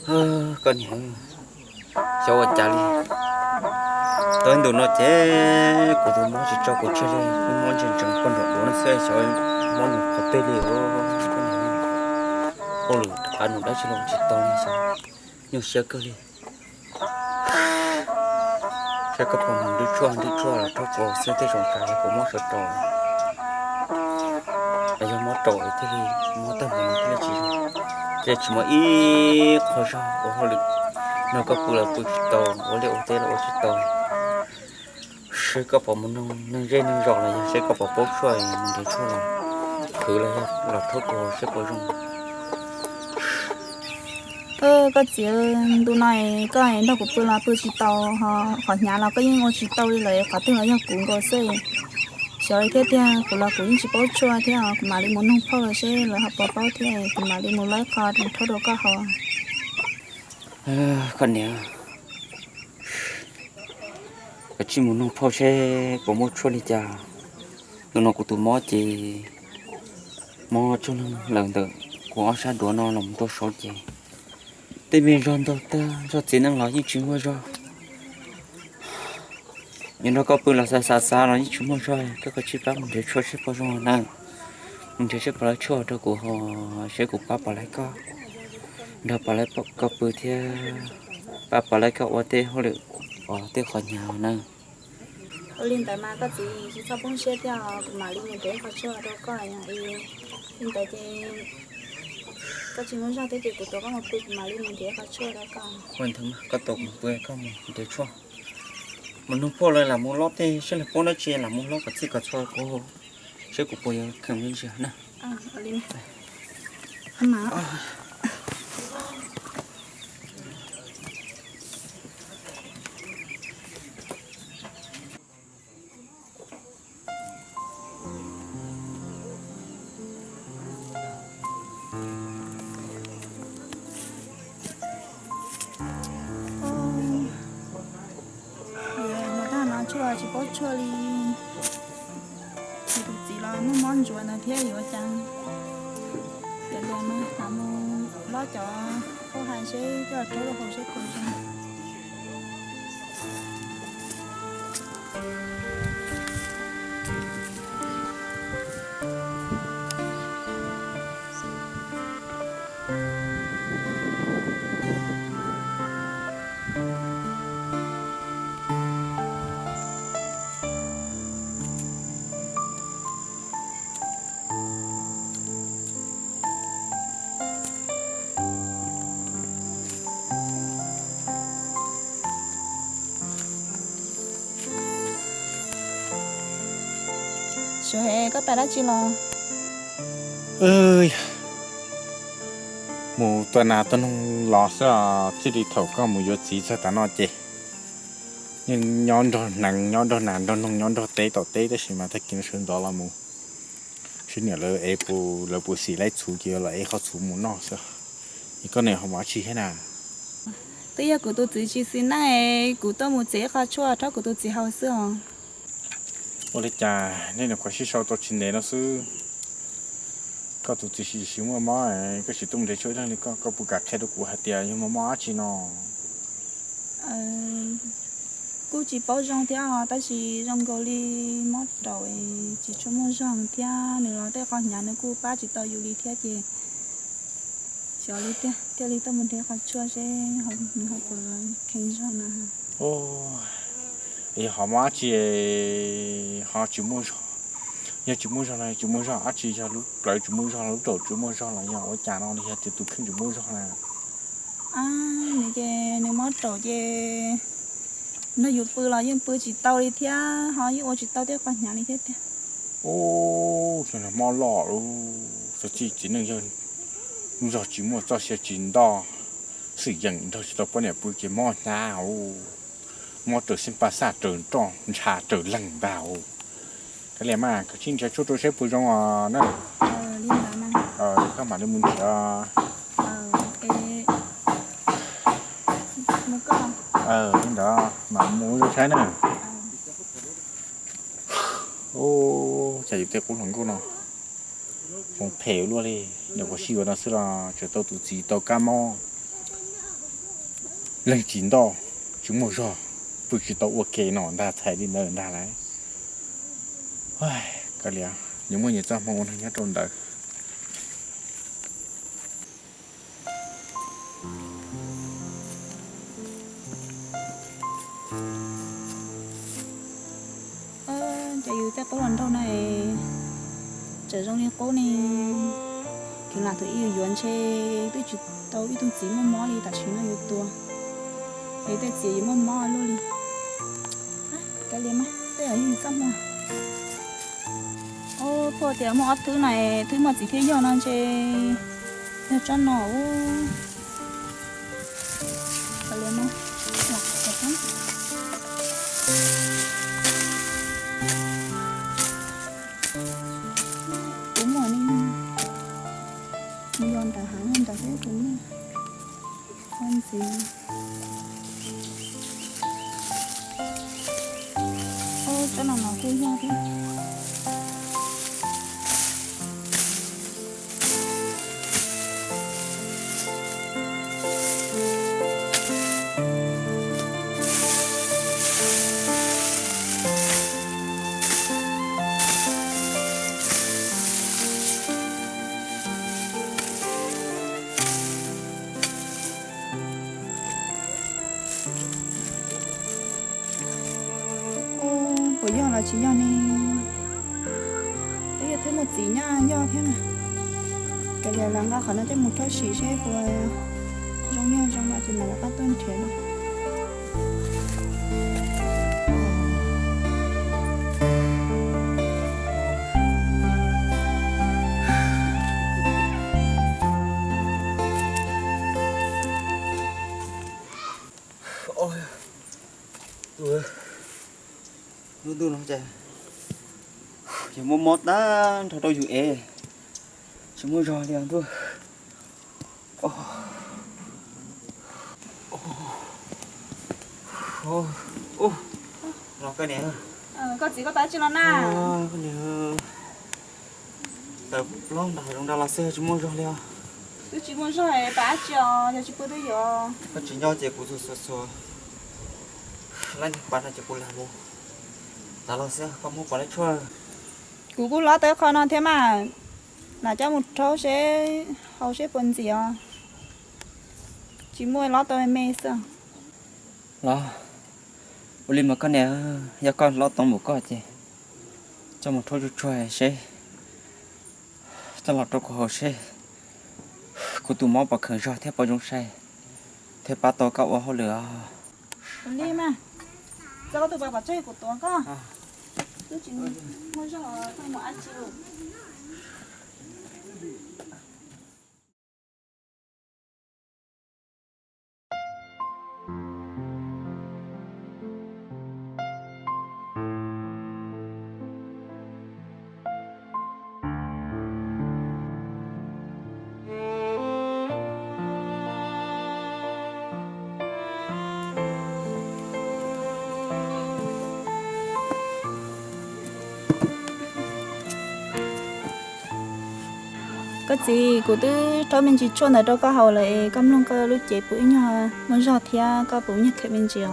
Koj niam, xyov ua cas li, tau ib ntus no ces kuv tus mob tsis tso kuv tseg li, mob ntsees ntsees poj nrog kuv no xwb, xyov mob nws qhov twg li. Ua lwm qab nus dab tsi los tsis tau li, xyov, nyuaj siab kawg li. Saib koj puas mus nrhiav tshuaj nrhiav tshuaj los rhaub kuv xwb, tej zaum tsam yog kuv mob sawv rau, los yog mob rau thiaj li mob tag npaum no thiaj li tsis, thiaj li tsis muaj ib qho zog ua hauj lwm. Nrog koj pw los pw tsis tau, ua liaj ua teb los ua tsis tau. Seb koj puas mus nug neeg zej neeg zos los yog seb koj puas paub tshuaj mus nrhiav tshuaj los khwv los yog los rhaub kuv seb puas zoo. Koj txiv, ntu no koj nrog kuv pw los pw tsis tau, ho qhov hnyav los koj yeej ua tsis tau li lawm, qhov twg los yog kuv nkaus xwb. Xyov li thiab tiag, kuv los kuv yeej tsis paub tshuaj thiab, kuv mam li mus nug phauj los seb lawv ho puas paub thiab kuv mam li mus laib qho rhaub rau koj haus. Koj niam, koj cia li mus nug phauj seb puas muaj tshuaj li cas. Ntu no kuv tus mob ces mob tsaug leeg lawm ntawm kuv ob sab duav no los mus rau saud ces tej me zog ntau tag, zog txiv neej los yeej tsis muaj zog. Yuav nrog koj pw los xav xav xav los yeej tsis muaj zog, koj kav tsij pab mus nrhiav tshuaj seb puas zoo na. Mus nrhiav seb puas laib tshuaj rau kuv ho seb kuv pab puas laib koj, nrog puas laib koj pw thiab pab puas laib koj ua tej hauj lwm, ua tej qhov hnyav na. Ua li ntawd mas koj txiv tsis txhob poob siab thiab, kuv mam li mus nrhiav qhov tshuaj rau koj. Li ntawd ces koj tsis muaj zog thiab ces kuv tuav koj mus pw, kuv mam li mus nrhiav qhov tshuaj rau koj. Koj tuav kuv mus pw, koj mus nrhiav tshuaj. Mus nug phauj lawv lam mus lob tej seb lawv paub dab tsi lam mus lob kom txhij kom txhua kuv, seb kuv puas yuav kheev me ntsis na. Mus tag no tshuaj tsis paub tshuaj li. Kuv tus txiv los muaj mob ntsuav ntawd thiab yuav cas. Cov lias no lam mus lob cov phauj hais seb coj rhaub rau haus seb puas zoo. Suav, koj pab dab tsi los? Mus tua nas tua noog los xwb os, txij li thaum koj mus yuav txiv txog tav no ces yeej nyob nrog hneev, nyob nrog nas nrog noog, nyob nrog teb tom teb, tab sis mas tag kis no sawv ntxov los mus sib niam lawv ev, lawv puas xim laib txhuv ces los ev qhov txhuv mus noj xwb. Es koj niam ho mus dab tsi thiab na? Twb yog kuv tus txiv tsis xis neej, kuv tuaj mus txiav ib qho tshuaj rhaub kuv tus txiv haus xwb os. Ua li cas nej nyuam qhuav sib sau tau tsis ntev no xwb, koj tus txiv tsis muaj mob, koj tsis tuaj mus nrhiav tshuaj ib leeg li, koj puas kam qhia rau kuv hais tias yog muaj mob dab tsi no? Kuj tsis paub zoo thiab os, tab sis zoo nkaus li mob raum tsis tshua muaj zog thiab, nws los tej qhov hnyav nws kuj pab tsis tau yus li thiab ces xyov li tiag, thiaj li tuaj mus nrhiav qhov tshuaj seb nws ho puas kheev zog na. Yog ho mob dab tsi ho tsis muaj zog, yog tsis muaj zog no tsis muaj zog dab tsi, yog lub plawv tsis muaj zog, lub raum tsis muaj zog los yog ua cas no, yog tias tus kheej tsis muaj zog na? Nws ces nws mob raum ces nrog yus pw los yeej pw tsis tau li thiab, ho yeej ua tsis tau tej qhov hnyav li thiab tiag. Ub, mob loj lub, txog txij txiv neej yog lub zog tsis muaj txoj sia tsis ntoj, xwm yeem nrog tsis tau poj niam pw ces mob hnyav ub, mob raws xeeb paj xaj, raws nroj ntsha, raws leeg ntag ub. Kav liam mas, koj sim nrhiav tshuaj rau seb puas zoo os na. Koj mam li mus nrhiav. Li ntawd mam mus zoo saib na. Ub, cas yus tej qub hluas nkauj no zoo phem luaj li, nyuam qhuav sib yuav no xwb los tseem tau tus txiv tau kab mob. Leej tsis ntoj, tsis muaj zog, pw tsis tau ua ke no ntag, txhais li ntawd ntag lauj. Kav liam, nws muaj nws txoj hmoo nyob rau ntawd. Ces yus tej qub los nraug na, tseem zoo li qub ne. Kheev lam tus ib yuav yuav ntshe twb tsis tau ib tug txiv muaj mob li, tam sim no yuav tuag es tej txiv yuav muaj mob luaj li. Kav liam mas, tej yam yog yus txoj hmoo. Ub, phauj tias muaj ob thwb na, thwb muaj txiv thiab yog no ntshe yog tsob no. Ub, kav liam mas. Kuv muaj ni, yog nrad heev, nrad thiab kuv muaj ntxiv. Ub, tsob no los kuj yog thiab. Ub, puas yog los tsis yog ne? Twb yog thwb muaj txiv nyab yog thiab mas. Kav liam, lam nqa qhov no coj mus rhaub sim seb puas zoo, yog zoo no ces mam rov qab tuaj nrhiav. Lub ntuj no ces yog mob mob tag nrho rau yus es tsis muaj zog li ntuj. Los koj niam. Koj txiv, koj pab tsi los na? Koj niam, tawm plaub nram hav zoov nrad los xwb tsis muaj zog li os. Twb tsis muaj zog pab tsi os, yog tsis pw twb yuav. Koj tsis nyob ces kuv txuas txuas txuas lab niag pas no ces kuv lam mus. Lam los xwb, koj muab pov lab tshuaj. Kuv kuj lob tau qho no thiab mas, lam coj mus rhaub seb, haus seb puas ntxim os. Tsis muaj, lob tau me me xwb. Los, ua li mas koj niam, yog koj lob tau npaum koj ces coj mus rhaub tsuag tsuag seb, coj los rau kuv haus seb kuv tus mob puas kheev zog thiab puas zoo sai, thiaj pab tau koj ua hauj lwm os. Ua li mas, txog koj tus pas pov tseg kuv tuav koj. Twb tsis muaj zog koj mus dab tsi lawm. Koj txiv, kuv twb rhaub me ntsis tshuaj ntawd rau koj haus lawm es koj mloog koj lub cev puas ib nyuag muaj zog thiab koj puas ib nyuag kheev me ntsis os?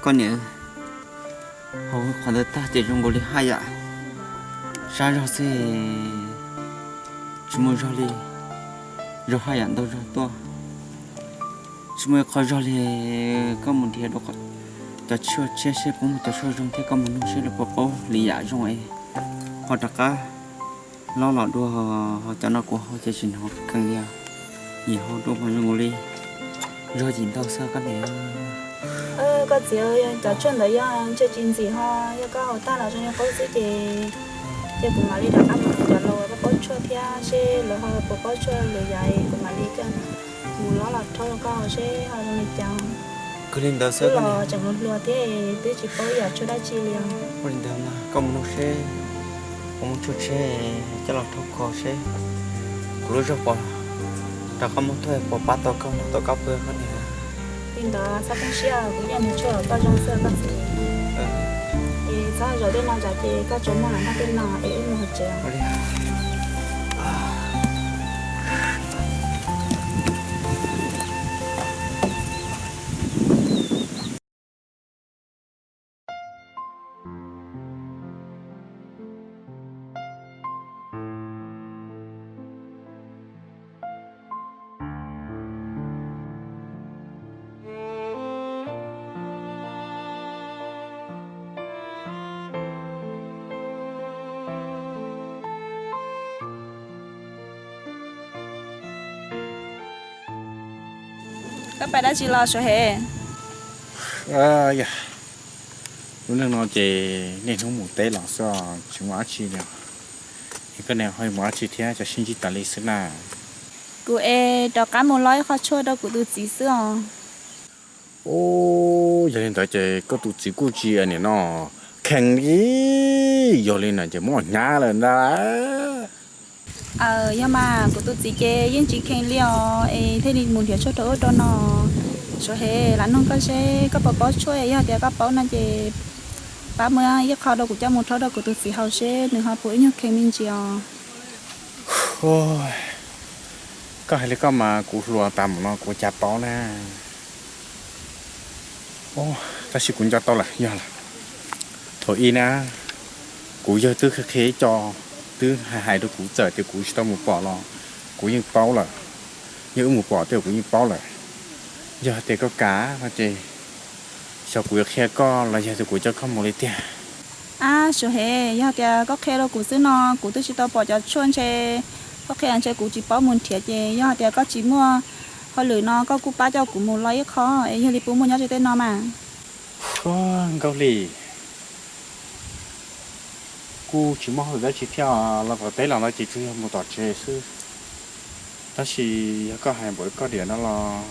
Koj niam, haus qhov ntawd tag ces zoo nkaus li haj yam sab zog xwb, tsis muaj zog li. Zoo haj yam ntau zog tuaj, tsis muaj ib qho zog li. Koj mus nrhiav dua cov tshuaj tshiab seb puas muaj cov tshuaj zoo thiab koj mus nug seb lawv puas paub li yam zoo es ho rov qab lob los dua. Ho cov no kuv haus ces tsis hnov kheev li. Yim haus dua mas zoo nkaus li zog yim ntau xwb koj niam. Koj txiv, cov tshuaj ntawd yog ntshe tsis ntxim ho yog koj haus tag los zoo li qub xwb ces, ces kuv mam li rov qab mus nug cov laus uas paub tshuaj thiab seb lawv ho puas paub tshuaj lwm yam, kuv mam li coj mus lob los rhaub rau koj haus seb ho zoo li cas. Kuv li ntawd xwb, los tseem hluas hluas thiab twb tsis paub ib yam tshuaj dab tsi li os. Ua li ntawd mas koj mus nug seb puas muaj tshuaj tshiab coj los rhaub kho seb kuv lub zog puas rov qab muaj thuaj puas pab tau koj nrog tau koj pw koj niam. Li ntawd txhob poob siab, kuv yeej mus tshuaj koj zoo xwb koj txiv. Es txhob zaum tej no tsam ces koj tsuas muaj lam noj tej no es wb mus hauv tsev. Ua li. Koj pais dab tsi los Suav Hev? Yog, lub neej no ces niaj hnub mus teb los xwb, tsis muaj dab tsi li. Es koj ne, ho mus dab tsi thiab, cas sib ntsib tas li xwb na? Kuv es rov qab mus lov ib qho tshuaj rau kuv tus txiv xwb os. Yog li ntawd ces koj tus txiv kuj tsis nim no kheev li. Yog li na ces muab hnyav lawm ntag. Aws, yog mas kuv tus txiv ces yeej tsis kheev li os, es thiaj li mus nrhiav tshuaj rau ub rau no. Suav Hev, lam nug koj seb koj puas paub tshuaj, yog tias koj paub no ces pab muab ib qho rau kuv coj mus rhaub rau kuv tus txiv haus seb nws ho puas ib nyuag kheev me ntsis os. Koj hais li koj mas kuv hluas tas mus no kuv cas paub na. Tab sis kuv nco tau lawm, yog lawm. Thaum ub na, kuv yawg twb qhia qhia ib co, twb hais hais rau kuv, txawm tias kuv tsis tau mus pom los kuv yeej paub lawm. Yog wb mus pom tej kuv yeej paub lawm. Yog tias koj kam no ces xyov kuv yuav qhia koj los yog tias kuv coj koj mus li tiag. Ab Suav Hev, yog tias koj qhia rau kuv xwb no, kuv twb tsis tau pom cov tshuaj ntshe, koj qhia ntshe kuv tsis paub mus nrhiav, ces yog tias koj tsis muaj hauj lwm no koj kuj pab coj kuv mus lov ib qho, es yog li puas muaj nyob ze tej no mas? Nkauj Hli, kuj tsis muaj hauj lwm dab tsi thiab, los tom teb los no ces tsuas yog mus tom tsev xwb. Tab sis yog koj hais npaum koj diam no los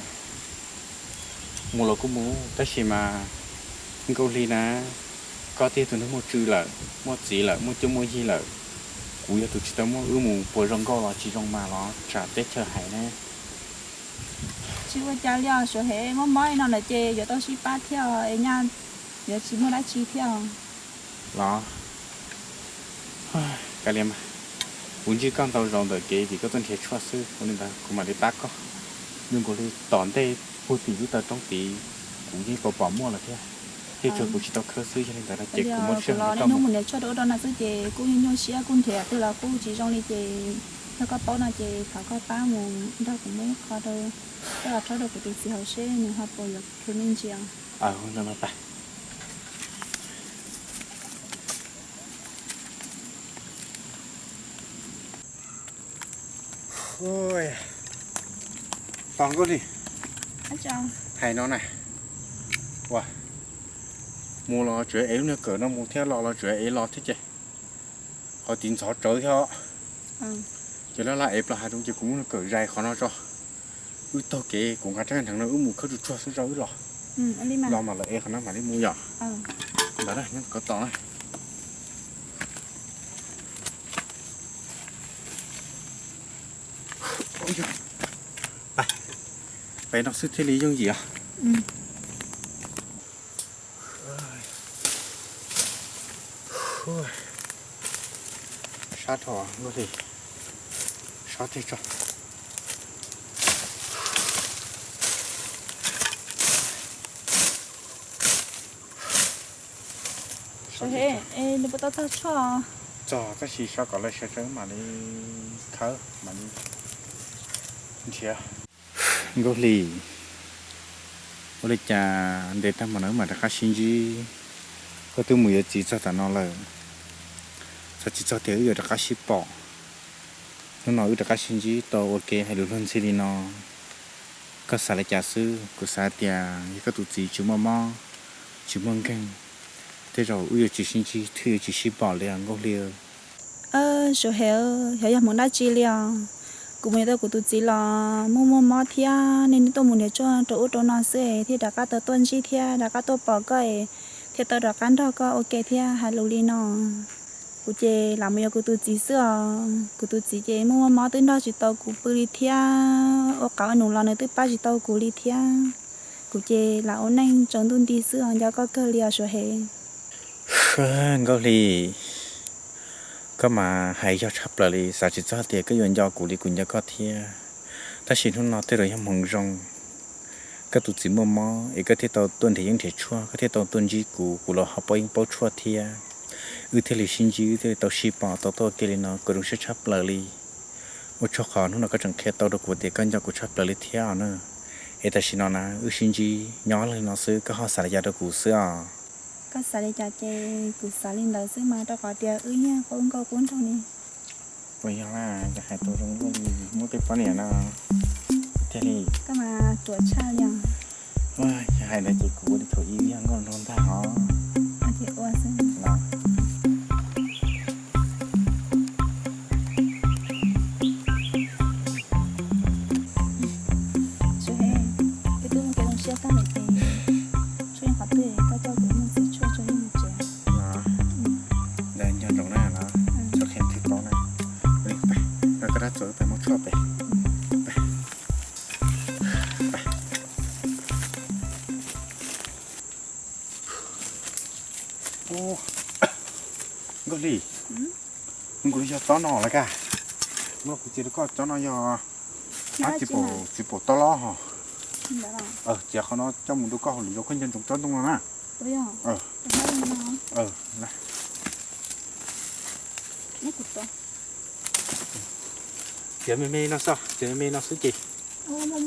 mus los kuj mus, tab sis mas Nkauj Hli na, koj twb yog tus neeg muaj tswv lawm, muaj txiv lawm, muaj cuab muaj yig lawm. Kuv yog tus tsis tau muaj, wb mus puas zoo nkauj los tsis zoo mas los tsam teb chaws hais ne. Tsis ua cas li os Suav Hev, mob mob li no lawm ces yuav tau sib pab thiab es nyaj yuav tsis muaj dab tsi thiab. Los, kav liam mas, kuv ntsib koj ntau zaus ntawm kev vim koj tuaj nrhiav tshuaj xwb, ua li ntawd kuv mam li pab koj. Zoo nkaus li tom ntej puag tim lub taw roob tid kuv yeej pom pom muaj lawm thiab. Tej zaum kuv tsis tau khawb xwb, yog li ntawd no ces kuv muaj siab los hnub mus nrhiav tshuaj rau ub rau no xwb ces kuj nyuaj nyuaj siab, kuj nrhiav twg los kuj tsis zoo li ces yog koj paub no ces thov koj pab mus nrog kuv muab ib qho rau, coj los rhaub rau kuv tus txiv haus seb nws ho puas yuav kheev me ntsis os. Tos Nkauj Hli, hais no na, ua, mus los tseem ev lub niag kawm no mus thiab, los los tseem ev los thiab ces qhov tid ntxhov tsawv thiab. Ces laj laj ev plaws hav zoov ces kuv muab niag kawm zais qhov no tso. Wb taug kev kuv nqa rab hneev no wb mus khawb tsuag tsuag xwb tso wb los. Los mas lawv ev qhov no mam li mus yom. Ntawd na, nyob kov tos na. Pais no xwb thiaj li yooj yim os. Sab dhau Nkauj Hli, sab teg tso. Nws puas tau txog tshuaj? Txog, tab sis so kom lawv sawv tsees mam li khawb mam li nrhiav. Nkauj Hli, ua li cas ntev tag mus no wb mam rov qab sib ntsib? Koj twb mus yuav txiv txog tam no lawm, xav tsis txog tias wb yuav rov qab sib pom. Hnub no wb rov qab sib ntsib tau ua ke hais lus luag ntxhi li no, koj xav li cas xwb? Kuv xav tias yog koj tus txiv tsis muaj mob, tsis muaj nkeeg, tej zaum wb yuav tsis sib ntsib thiab yuav tsis sib pom li os Nkauj Hli. Suav Hev, xyov yog hmoov dab tsi li os, kuv mus yuav tau kuv tus txiv los muaj muaj mob thiab, nej tuaj mus nrhiav tshuaj rau ub rau no xwb thiaj rov qab tau tuaj ntsib thiab rov qab tuaj pom koj es thiaj tau rov qab nrog koj ua ke thiab hais lus li no. Kuv ces lam mus yuav kuv tus txiv xwb os, kuv tus txiv ces muaj muaj mob twb nrog tsis tau kuv pw li thiab, ua qauv ua num los nws twb pab tsis tau kuv li thiab. Kuv ces lam ua neej tsaus ntuj nti xwb os, nco koj kawg li os Suav Hev. Nkauj Hli, koj mas hais yog tshaj plaws li, xav tsis txog tias koj yuav nco kuv li kuv nco koj thiab. Tab sis hnub no tej zaum yog hmoov zoo, koj tus txiv muaj mob es koj thiaj tau tuaj nrhiav yeeb nrhiav tshuaj, koj thiaj tau tuaj ntsib kuv, kuv los ho paub yeeb paub tshuaj thiab. Wb thiaj li sib ntsib, wb thiaj li tau sib pom tau tuaj ua ke li no, kuv zoo siab tshaj plaws li. Ua tsaug qhov hnub no koj tseem qhia tau rau kuv tias koj nco kuv tshaj plaws li thiab os na. Es tam sim no na wb sib ntsib nyob li no xwb, koj ho xav li cas rau kuv xwb os? Koj xav li cas ces kuv xav li ntawd xwb mas, rau qhov tias wb yeej qub nkauj qub nraug li. Puas yog, yog hais tau zoo nkauj li muab tej poj niam no. Tiag li. Koj mas ruam tshaj li os. Yog hais ntawd ces kuv ua li thaum ub yog nkauj nraug ntag os. Ua ces ua xwb. Tsuas he, wb twb muaj kev zoo siab tag lawm ces tsuas yog qhov twg koj coj kuv mus txiav tshuaj tso ib mus tsev. Ntawd nco ntsoov na, txhob qhia twg paub na. Peb rov qab txuas pem muab tshuaj pem. Nkauj Hli, nkaus li yog tsob no lawm kag. Muab kuv txiav rau koj, tsob no yog txiv paum, txiv paum tob lob hos. Txiav qhov no coj mus rau koj haus lwm zaus koj nco ntsoov tsob ntoo no na. Txiav me me no xwb, txiav me me no xwb ces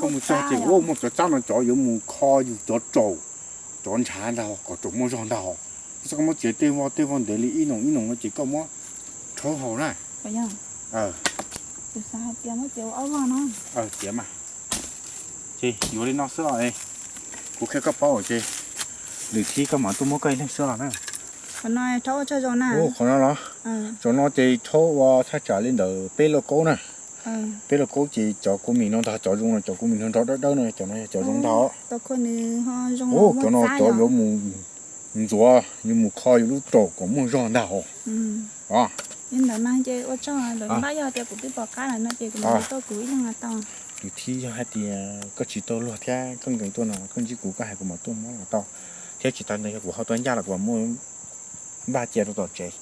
koj mus txog ces ua muaj cov tsab no cov yuav mus kho yus cov raum, cov ntshav ntag, kom raum muaj zog ntag. Txhob koj muab txiav tej voj tej voj ntev li ib noo ib noo no ces koj muab rhaub haus na. Txiav mas, ces yuav li no xwb os. Kuv qhia koj paub ces lwm thib koj mam tuaj muab koj ib leeg xwb os na. Qhov no los, cov no ces rhaub ua thaj tsam li ntawm peb lauj kaub na. Peb lauj kaub ces cov kua mis no ntag, cov zoo no, cov kua mis nrog nrog dawb dawb no, cov no yog cov zoo ntag. Cov no cov yuav mus ntxuav, yuav mus kho yus lub raum kom muaj zog ntag os. Lwm thib yog hais tias koj tsis tau luag thiab koj nkees tuaj no koj ntsib kuv koj hais kuv mam tuaj muab los tau, thiab tsis tas ntawd yog kuv ho tuaj ncaj los kuv mam muab npaj cia rau tom tsev,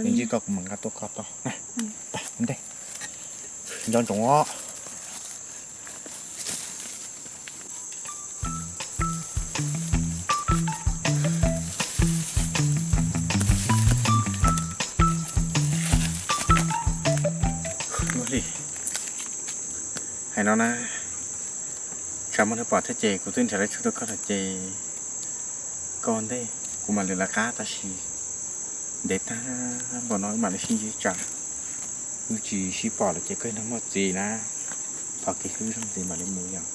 ntsib koj kuv mam nqa tuaj koj tau. Nco ntsoov os. Hais no na, tsam muaj neeg pom thiab ces kuv twb nrhiav lawv tshwj rau koj lawm ces koj ua ntej, kuv mam li lawv qab tab sis ntev tag npaum no wb mam li sib ntsib tsam wb tsis sib pom lawm ces koj yog neeg muaj txiv na, thov kev hlub zoo ntxiv mam li mus yom.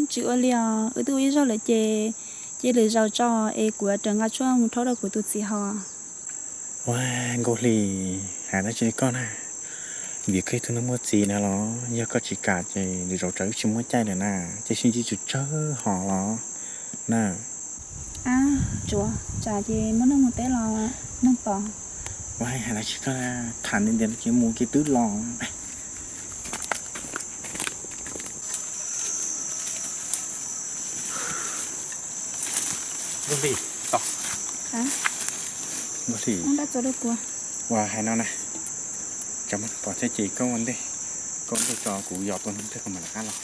Tsis ua li os, wb twb ua ib zaug lawm ces cia lwm zaus tso es kuv yuav raws nqa tshuaj mus rhaub rau kuv tus txiv haus. Ua, Nkauj Hli, hais dab tsi li koj na? Vim koj yog tus neeg muaj txiv na los yog koj tsis kam ces lwm zaus tsam wb tsis muaj caij lawm na, ces sib ntsib tsawg tsawg hos los na. Tsuav tsam ces muaj neeg mus teb los neeg pom. Ua, hais dab tsi koj na, tham ntiav ntiav no ces mus ces twb los. Nkauj Hli, Nkauj Hli, ua hais no na, tsam muaj neeg pom thiab ces koj ua ntej, koj ua ntej tso kuv yos tua neeg thiab koj mam rov qab los.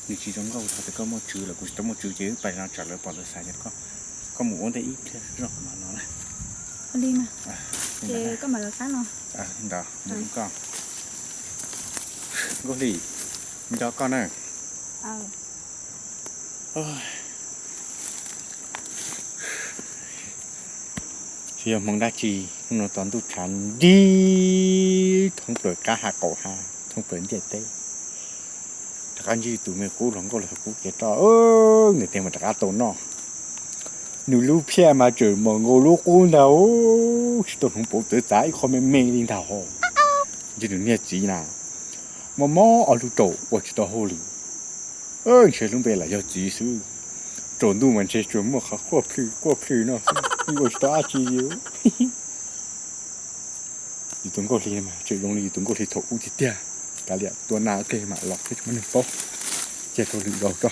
Nws tsis zoo nkauj thaum twg koj muaj tswv lawm, kuv tsis tau muaj tswv ces wb pais no tsam lawv pom lawv xav yog koj, koj mus ua ntej ib pliag zoj kuv mam los na. Ua li mas, ces koj mam rov qab los. Ntawd, koj, Nkauj Hli, nco koj na. Tsis yog hmoov dab tsi, hnub no tsaus ntuj tshav nti thoob plaws qab hav qaum hav thoob plaws ntiaj teb. Rov qab ntsib tus me qub hluas nkauj los qub kev roj, nws tej mas rov qab tau noj. Nws lub phiaj mas tseem mas nkaus lub qub ntag, tsis tau hloov pauv txawv txav ib qho me me li ntag hos. Ntshe nws niag txiv na, mob mob ob lub raum ua tsis tau hauj lwm. Ntshe lub npe lam yog txiv xwb, tsaus ntuj mas ntshe tsuas muaj qhov quaj plhws quaj plhws no xwb, ua tsis tau dab tsi li. Yus tus Nkauj Hli mas tseem zoo li yus tus Nkauj Hli thaum ub tiag tiag, kav liam tua nas ua ke mam los thiab tsis muaj neeg paub. Cia rau lwm zaus tso.